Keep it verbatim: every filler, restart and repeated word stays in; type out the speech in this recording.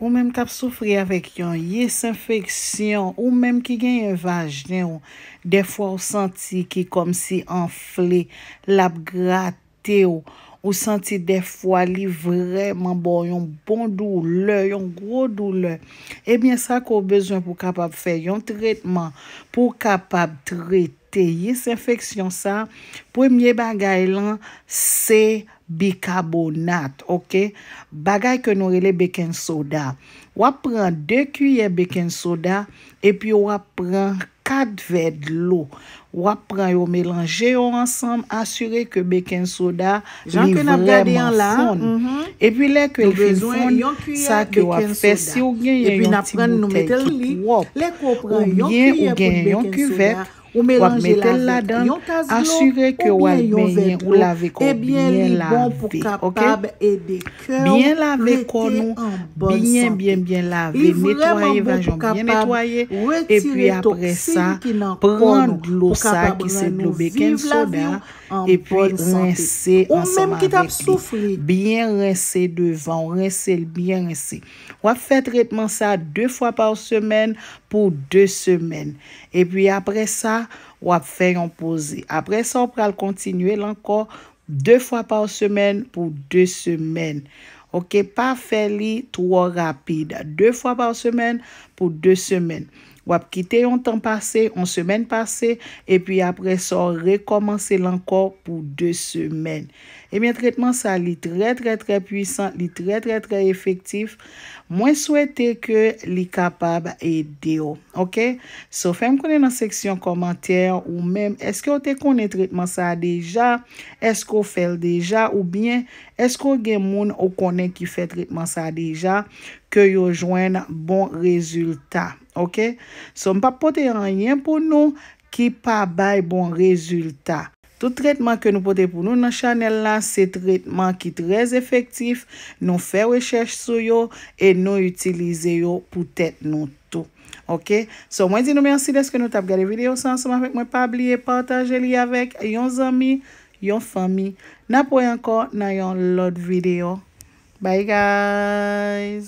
Ou menm k ap soufri avèk yon yis enfeksyon, ou menm ki genyen vajen w, dèfwa w santi ki kòmsi anfle, l ap grate w, ou santi dèfwa li vrèman ba w yon bon doulè, yon gwo doulè. Ebyen, sa ke w bezwen pou w kapab fè yon tretman, pou w kapab trete yis enfeksyon sa, premye bagay lan, se bikabonat, oke? Bagay ke nou rele baking soda. W ap pran de kiyè baking soda, epi w ap pran kat vè dlo. W ap pran yo, melanje yo ansanm, asire ke baking soda li vrèman fonn. Epi lè ke l fin fonn, sa ke w ap fè, si w genyen yon ti boutèy ki pwòp, oubyen ou genyen yon kivèt, w ap mete l ladan l, asire ke w al benyen, ou lave kò w byen lave, oke? Byen lave kò nou, byen, byen, byen lave, netwaye vajen w byen netwaye, epi apre sa, pran dlo sa ki se dlo baking soda, epi rense ansanm avèk li. Byen rense devan w, rense l byen rense. W ap fè tretman sa de fwa pa semèn pou de semèn. Epi apre sa, w ap fè yon poze. Apre sa, w pral kontinye l ankò de fwa pa semèn pou de semèn. Oke, pa fè li twò rapid. De fwa pa semèn pou de semèn. W ap kite yon tan pase, yon semèn pase, epi apre sa, w rekòmanse l ankò pou de semèn. Ebyen, tretman sa, li trè, trè, trè pwisan, li trè, trè, trè efektif. Mwen swete ke li kapab ede w, oke? So, fè m konnen nan seksyon kòmantè ou menm, èske w te konnen tretman sa a deja? Èske w fè l deja? Oubyen, èske w gen moun ou konnen ki fè tretman sa a deja, ke yo jwenn bon rezilta, oke? So, m p ap pote anyen pou nou ki pa bay bon rezilta. Tout tretman ke nou pote pou nou nan chanèl la, se tretman ki trè efektif. Nou fè rechèch sou yo e nou itilize yo pou tèt nou tou. Oke? So, mwen di nou mèsi dèske nou t ap gade videyo sa ansanm avèk mwen. Pa bliye pataje li avèk yon zanmi, yon fanmi. N ap wè ankò nan yon lòt videyo. Bye, guys!